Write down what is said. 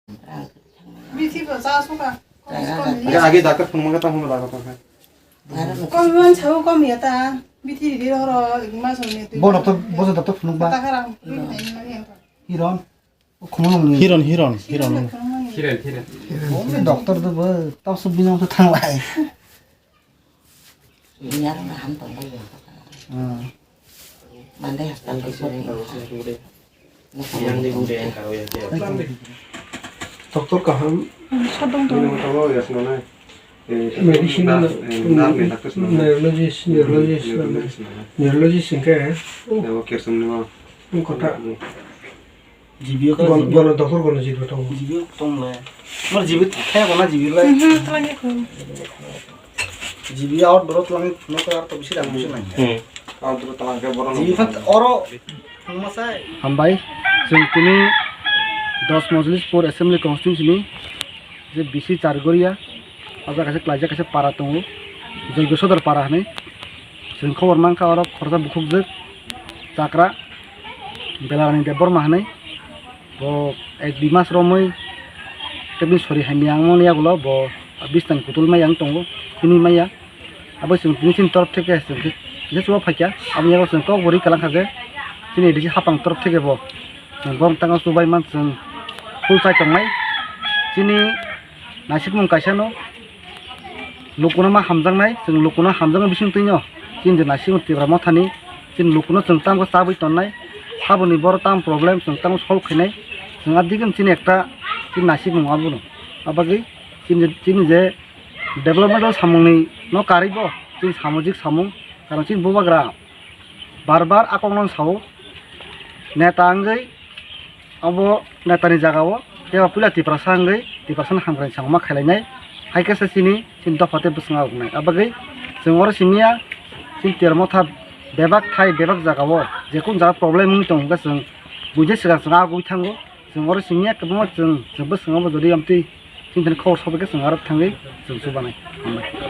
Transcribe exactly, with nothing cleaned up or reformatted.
Bithi bo cha suka. Age, age doctor phone mangka tamo doctor phone khai. Kom man chau kom ya ta. Bithi di ro ro ma song ne tu. Bo doctor, bo doctor phone ba. Ta kharang. Hiron. Khumulung ni. Hiron, Hiron, Hiron. Hiren, hiren. Bo doctor do bo tau sub binong to thang lai. Binyar na ham tong lai. Hmm. Mande hospital sori. Yang di bude yang karo yang dia. Doctor kaham. Sadong tong. Ini mau tahu ya sebenarnya. Eh, Medicine na, eh, na, na, neurologist, neurologist, neurologist, neurologist hingke, oh. Yang kira semua. Kota. G B O ka Gon-, G B O. Gono dokhor gono G B O tongo. G B O tong le. Mar G B O khe gono G B O le. Mhm, tlangi khum. G B O out bro tlangi no kar to bisi dang bisi nang. Hmm. Out bro tlang khe borok G B O nang. Fat oro thangma sai. Hambai, chwng tini dos Mojlispur Assembly Constituency ni je bisi Chargoria, o jaga se klaijak kaisa para tongo, Joigo Sodor para hinwi. Chwng khobor mankha oro khoroksa bukhukjwk chakra Belarani Debbarma hinwi. Bo ek dui mas romwi tebini sori hamya wngmani yagulo bo bistang kutul maya wng tongo, hwnwi maya. Abo chwng tini chini torop theke chwng khe, kisa chuba phaikha, aboni yago chwng kokbo ri kwlangkha je chini A D C hapang torop theke bo chwng borok tangma chubai man chwng phul chai tongnai. Chini naisikmung kaisa no lukuno ma hamjaknai, chwng lukuno hamjaknai bising twino chini je naisikmung Tipra Mothani chini lukuno chwng tamo chabwi tonnai, saboni borok tamo problem chwng tamo solve khainai, chwng adikhe chini ekta chini naisikmung abono. Abagwi chini, chini je development o samungni no karwi bo chini samajik samung, karon chini bubagra bar bar a kokno sao, neta wngwi abo netani jagao teibo puila Tiprasa wngwi Tiprasani hamkrai samung ma khailainai, hai khe se chini, chini dopha tei bwskango rwnai. Abagwi chwng oro simiya chini Tipra Motha bebak thai bebak jagao jekunu jaga problem wngwi tongo hwnkhe chwng buini swkang chwng agwi thango. Chwng oro simiya kwbangma chwng, chwng bwskango bo jodi amtwi chini thani khobor sobai khe chwng aro thangwi chwng chubanai. Hambai.